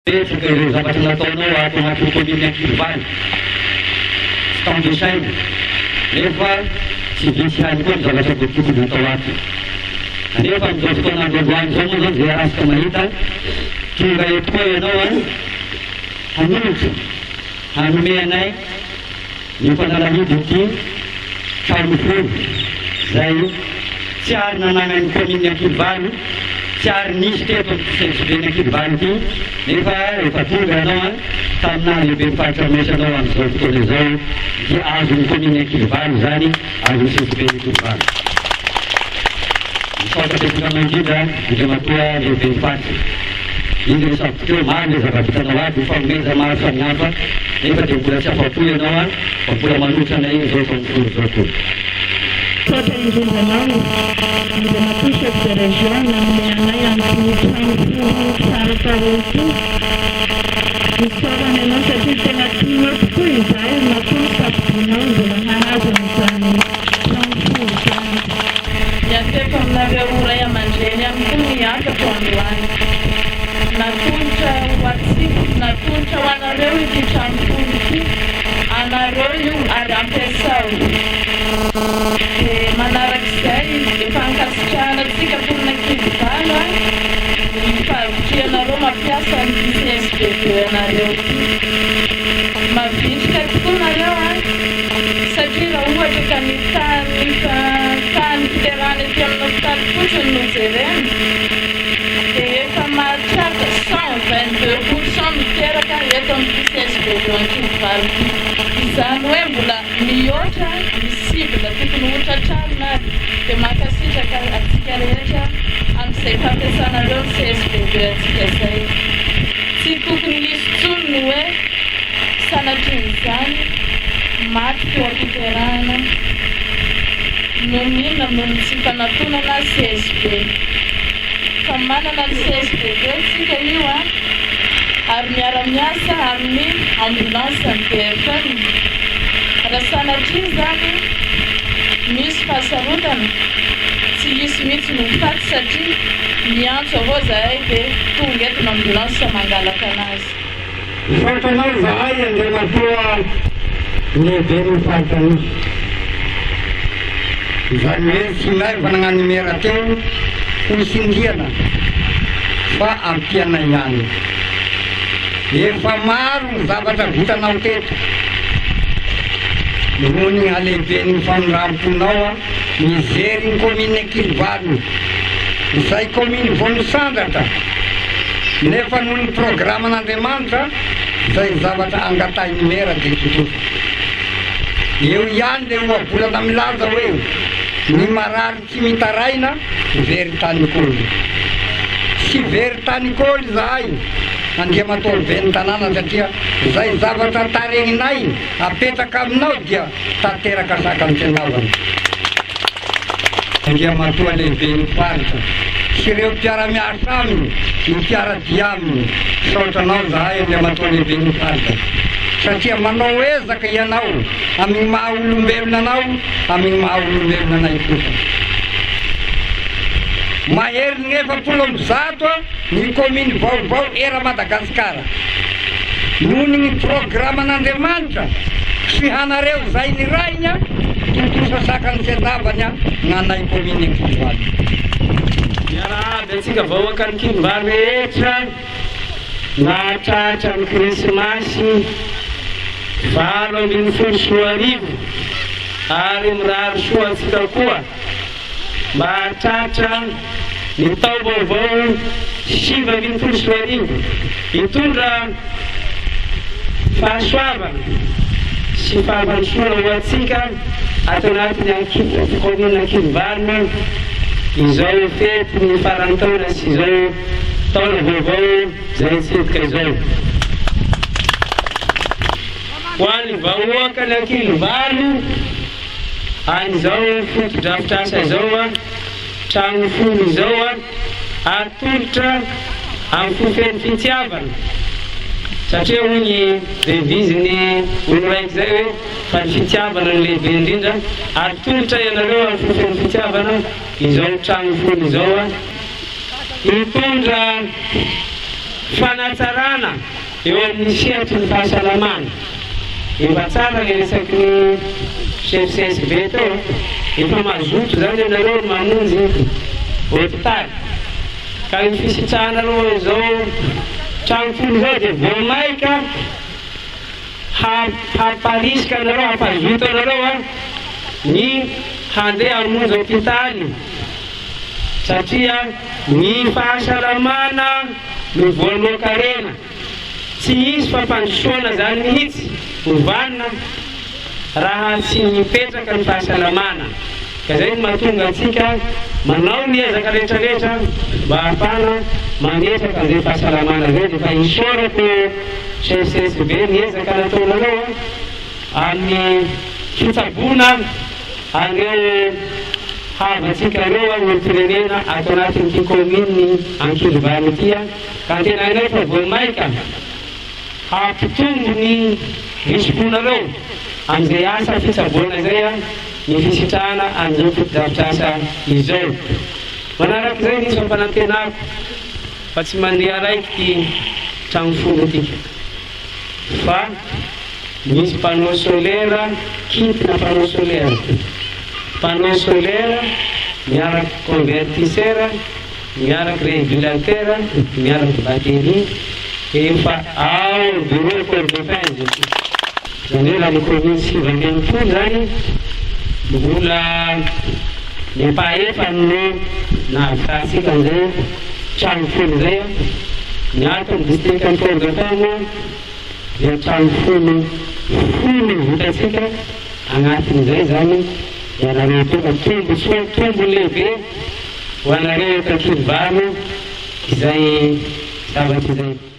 Betsaka ireo zavatra nataonao ato anatin'ny kaominina Ankilivalo sy Tambesaina nefa tsy vitsy ihany koa ny zavatra mbola tokony hatao ato. Kanefa amin'izao fotoana andro androany izao moa izany izay arasika mahita tonga eto koa ianao an hanolotra hanome anay ny fanalahidin'ity trano folo izay tsy ary nananan'ny kaominina Ankilivalo, tsy ary nisy teto amin'ity CSB-n'i Ankilivalo ity, nefa rehefa tonga ianao an, tamin'ny naha lehiben'ny faritra Anosy anao amin'izao fotoana izao dia azon'ny kaominina Ankilivalo izany, azon'ny CSB-n'i Ankilivalo. Misaotra betsaka anao indrindra Andriamatoa Lehiben'ny Faritra. Iny resako teo, maro ilay zava-bitanao aby, fanomeza maro samihafa, nefa dia mbola tsy afa-po ianao an, fa mbola manolotra anay izao fanompoana izao tompoko. Misaotra indrindra anao Andriamatoa Chef de Région nanome anay an'ity trano folo tsara tarehy ity. Isaorana ianao satria tena tianao tokoa izahay matoa nosafidianao mbola hahazo an'izany trano folo izany. Miantefa aminareo ray aman-dreny ihany koa ny hafatro androany. Natolotra ho antsika, natolotra ho anareo ity trano folo ity. Anareo io ary ampiasao. Dia manarak'izay, efa ankasitrahana antsika mponina Ankilivalo ny fahavitrihanareo mampiasa an'ity CSB anareo ity. Mavitrika tokoa nareo an! Satria raha ohatra ka ny tahan'ny tahan'ny fiterahana ety amin'ny hopitaly fotsiny no jerena dia efa mahatratra 122 pour cent miteraka eto amin'ity CSB Ankilivalo ity. Izany hoe mbola mihoatra ny cible tokony ho tratrarina ary dia mankasitraka antsika rehetra amin'izay fampiasanareo ny CSB antsika izay. Tsy tokony hisy intsony ny hoe Sanatrian'izany, maty teo am-piterahana noho ny inona? Noho ny tsy fanatonana CSB. Fa manana ny CSB be tsika io an! Ary miara-miasa amin'ny ambulance ny BFM. Raha sanatria izany misy fahasarotana, tsy hisy mihitsy ny ho faty satria miantso avao zahay dia tonga eto ny ambulance mangalaka anazy. Misaotra anao izahay Andriamatoa Lehiben'ny Faritra Anosy. Izany hoe tsy naivana gn'animera teo ho tsindriana fa ampiana ihany. Efa maro ny zavatra vitanao teto noho ny halehiben'ny famindram-ponao mijery ny commune Ankilivalo izay commune vao misandratra nefa noho ny programan'Andriamanitra izay zavatra angatahin'ny mera dia tontosa. Eo ihany le ohabolana milaza hoe ny marary tsy mitaraina very tany kôly. Tsy very tany kôly izahay Andriamatoa Ben'ny tanàna satria izay zavatra tarehinay apetraka aminao dia tanteraka sakan'ny fianavana. Andriamatoa Lehiben'ny Faritra sy ireo mpiara-miasa aminy, ny mpiara-dia aminy, misaotra anao izahay Andriamatoa Lehiben'ny Faritra satria manao ezaka ianao amin'ny maha olombelona anao, amin'ny maha olombelona anay kosa. Maherin'ny 140 ny kaominy vaovao era Madagasikara. Noho ny programan'Andriamanitra sy hanareo izay nirahiny a, tontosa sakany sy andavany a, gnanay commune Ankilivalo. Miarahaba antsika vahoakan'Ankilivalo rehetra nahatratra ny krismasy 2018 ary mirary soa antsika koa mba hahatratra ny taom-baovao 2019 hitondra fahasoavana sy fampandrosoana ho antsika ato anatin'ny kaominina Ankilivalona izao fetin'ny faran'ny taona sy izao taona vaovao izay hitsidika izao. Ho an'ny vahoakan'Ankilivalo, An'izao fotodrafitrasa izao, trano folo izao, atolotra amin'ny fo feno fitiavana, satria hoy ny devise-n'ny olo-raiky izay hoe, fa ny fitiavana no lehibe indrindra, atolotra ianareo amin'ny fo feno fitiavana izao trano folo izao, hitondra. fanatsarana eo amin'ny sehatry ny fahasalamana. Efa tsara le resaky ny chef CSB teo a! Efa mazoto zany ianareo mamonjy hopitaly. Ka ny fisitrahanareo izao trano folo izao dia vao maika hamparisika anareo, hampazoto anareo a ny handeha hamonjy hopitaly satria ny fahasalamana no voalohan-karena. Tsy hisy fampandrosoana zany mihitsy ho vanona raha tsy mipetraka ny fahasalamana ka zay no mahatonga antsika manao ny ezaka rehetra rehetra mba hahafahana mametraka an'izay fahasalamana zay dia efa isaorako CSSB ny ezaka nataonareo amin'ny fitsaboana an'ireo havantsika ireo olom-pirenena ato anatin'ity kaomininy Ankilivalo ity. Antenainay fa vao maika hampitombo ny risi-ponareo amin'izay asa fitsaboana izay ny fisitrahana an'izao fotodrafitrasa izao. Manarak'izay ny fampanantenako fa tsy mandeha araiky ity trano folo ity fa misy panneau solaire, kit-na panneau solaire, panneau solaire miaraka convertisseur, Miaraky régulateur, miaraky batterie, efa ao bureau Fort Dauphin izy ity. Izany hoe raha ny commune 69 izany mbola ny ampahefany no nahavitantsika an'izay trano folo izay an. Ny ato amin'ny distrikan'i Fort Dauphin moa dia trano folo folo no vitantsika, agnatin'izay izany ianareo tonga tombotsoa tombony lehibe Ho anareo eto Ankilivalo izay zavatra izay.